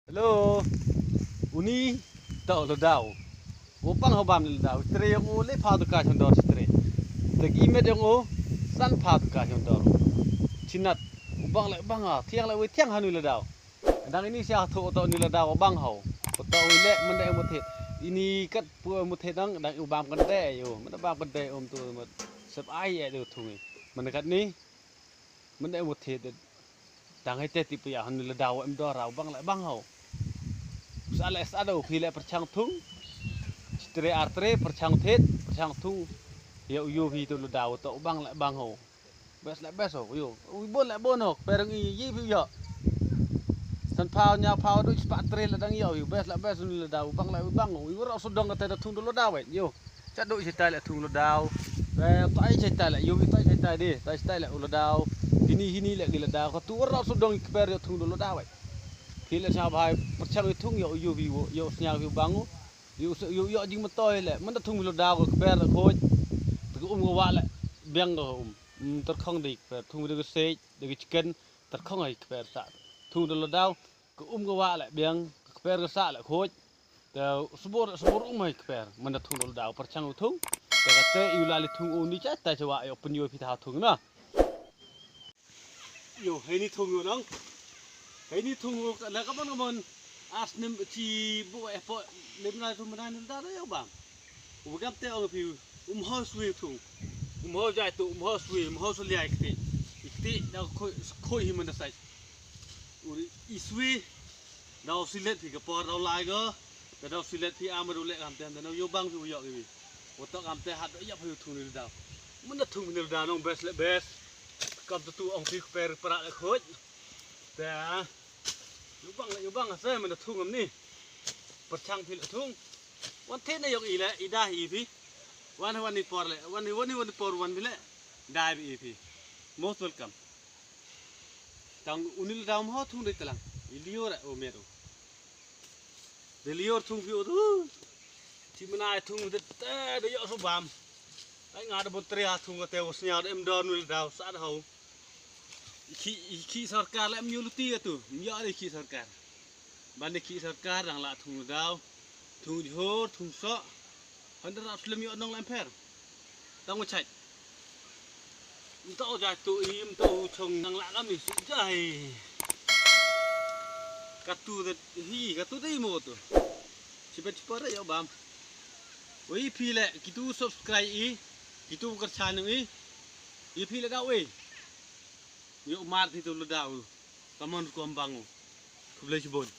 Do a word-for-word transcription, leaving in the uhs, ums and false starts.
Hello. Uni ta u ladaw. U bang ha bam ni ladaw. Tre yong u le pha tu ka chon dor tre. Te ki met yong u san pha tu ka chon dor. Chinat u bang le bang ha thiang le wei thiang ha nu ladaw. Dang ini sia tho to ni ladaw bang hau. Ko to wi le mende muthet. Ini kat pu muthet dang dang u bam kan de yo. Mende bam kan de um tu mut. Sep ai e de thung. Mende kat ni. Mende muthet. Dang hai te ti pia han ladaw em do rau bang le bang hau. Sa le sa do phi le perchang thung. Tre ar tre perchang thet perchang thung. Ya u yo phi tu ladaw to bang le bang hau. Bes la bes o yo. Wi bon la bon o. Pereng i yi bi yo. San pau nya pau du spa tre la dang yo. Wi bes la bes ni la daw bang la bang o. Wi ro sodong ka te da thung do la daw yo. Cha du chitai la thung la daw. Pe tai chitai la yo wi tai chitai de. Tai chitai la la daw. Hini hini la gi la daw. Ka tu ro sodong ki per yo thung do la daw. Hi la cha bai perchang yo thung yo yo wi yo snya wi bang o. Yo yo yo jing matoi le. Man da thung la daw ka per la khoj. Te ka um ka wa le. Biang ka um. Tar khong dei kper thung dei ka sej dei ka chicken. Tar khong ai kper sa thung dei la daw. Ka um ka wa le biang ka kper ka sa le khoj. Te subur subur um ai kper man da thung dei la daw par chang u thung. Te ka te iu la li thung u ni cha ta cha wa yo pun yo phi ta thung na. Yo hai ni thung yo nang. Hai ni thung yo la ka man ka man. As nem chi bu e po nem na thung man na da yo bam. U gam te ong phi um ho sui thung. Um ho jai tu um ho sui um ho sui liai kti. Kti da khoi khoi hi man da sai. U i sui da u silet phi ka por da u lai go. Da da u silet phi am da u le gam te da u yo bang phi u yo ki. U to gam te hat ya phi thung ni da. Man da thung ni da nong bes le bes. Kam tu tu ong phi per pra le khoi. Da. Yu bang le yu bang se man da thung am ni. Perchang phi le thung. Wan the na yok i le i da hi phi. Wan wan ni por le wan ni wan ni wan ni por wan phi le. Da bi i phi. Most welcome. Tang uni le dam ho thung de talang. I lior o met o. De lior thung phi o tu. Ti mana thung de te de yok so bam. Ai nga da bon tre ha thung te o snya de em dor nu le daw sa da ho. Iki iki sarkar le em yu luti tu. Em yo le iki sarkar. Ban de ki sarkar dang la thung daw, thung jhur, thung so. Han da rap slem yo nong lem pher. Tang u chait. Mta o jai tu i mta o chong nang la kam i su jai. Katu de hi katu de mo tu. Chipa chipa re yo bam. Oi phi le kitu subscribe i kitu kar channel i. I phi le da oi. Yo mar ti tu le da u. Kamon kom bang u. Khublei chibon.